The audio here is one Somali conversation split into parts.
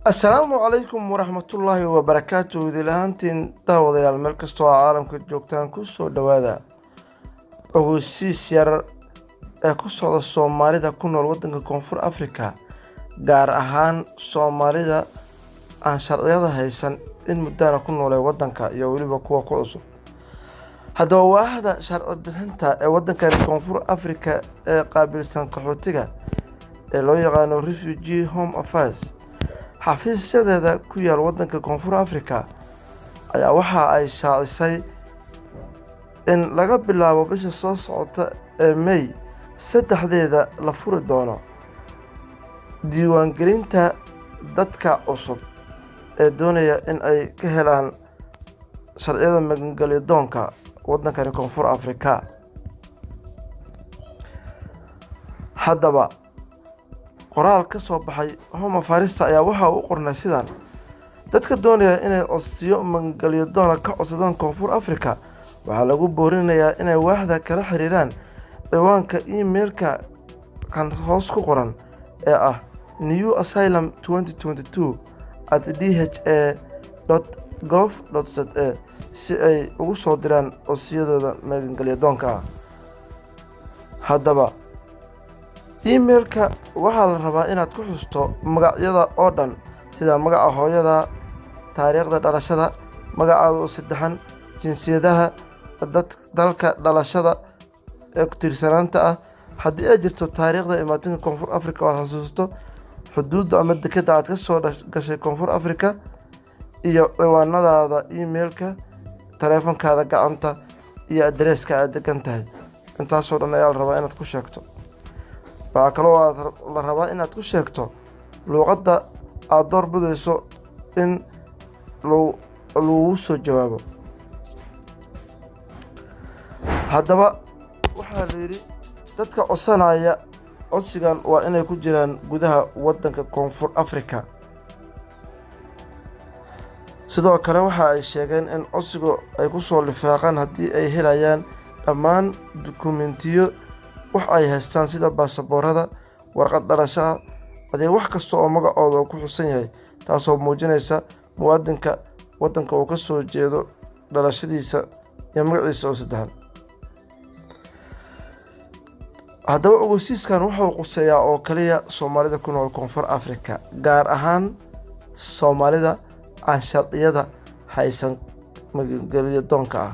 Assalaamu calaykum waraxmatullaahi wabarakaatu. Idil ahaantiin daawadayaal, meel kastoo aa caalamka joogtaan, ku soo dhowaada ogeysiis yar ee ku socda Soomaalida ku nool waddanka Koonfur Afrika, gaar ahaan Soomaalida aan sharciyada haysan in muddana ku noolay waddanka iyo weliba kuwa ku cusub. Haddaba, waaxda sharci bixinta ee waddankani Koonfur Afrika ee qaabilsan qaxootiga ee loo yaqaano Refugee Home Affairs, xafiisyadeeda ku yaal waddanka Koonfur Afrika ayaa waxa ay shaacisay in laga bilaabo bisha soo socota ee May 3-deeda la furi doono diiwaangelinta dadka cusub ee doonaya in ay ka helaan sharciyada magangelyo doonka waddankani Koonfur Afrika. Haddaba, qoraal ka soo baxay Home Affairs ayaa waxa uu u qornay sidan: dadka doonaya inay codsiyo magangelyo doona ka codsadaan Koonfur Afrika waxaa lagu boorinayaa inay waaxda kala xiriiraan ciwaanka email-ka kan hoos ku qoran ee ah newasylum2022@dha.gov.za si ay ugu soo diraan codsiyadooda magangelyo doonka ah. Haddaba, email-ka waxaa la rabaa inaad ku xusto magacyada oo dhan, sida magaca hooyada, taariikhda dhalashada, magacaada oo saddexan, jinsiyadaha, dad dalka dhalashada ee ku tiirsanaanta ah, haddii ay jirto taariikhda imaatinka Koonfur Afrika oo aad xasuusto, xuduudda ama dekadda aad ka soo gashay Koonfur Afrika, iyo ciwaanadaada email-ka, taleefankaada gacanta iyo adreeska aad degan tahay. Intaasoo dhan ayaa la rabaa inaad ku sheegto. Waxaa kaloo aad la rabaa inaad ku sheegto luuqadda aad door bidayso in lagugu soo jawaabo. Haddaba, waxaa la yidhi dadka codsanaya codsigan waa inay ku jiraan gudaha waddanka Koonfur Afrika. Sidoo kale waxa ay sheegeen in codsigu ay ku soo lifaaqaan haddii ay helayaan dhammaan dukumiintiyo wax ay haystaan, sida baasaboorada, warqad dhalashada, adee wax kasta oo magacooda ku xusan yahay, taasoo muujinaysa muwaadinka waddanka uu ka soo jeedo, dhalashadiisa iyo magaciisa oo saddexan. Haddaba, ogeysiiskan wuxuu quseeyaa oo kaliya Soomaalida ku nool Koonfur Afrika, gaar ahaan Soomaalida aan sharciyada haysan magangelyo doonka ah.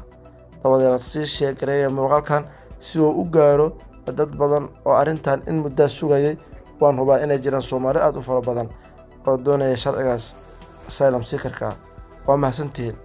Dabadeed sii sheergareeya muuqaalkan si uu u gaaro dad badan oo arrintan in muddaa sugayay. Waan hubaa inay jiraan Soomaali aada u fara badan oo doonaya sharcigaas asylum seeker-ka ah. Waa mahadsantihiin.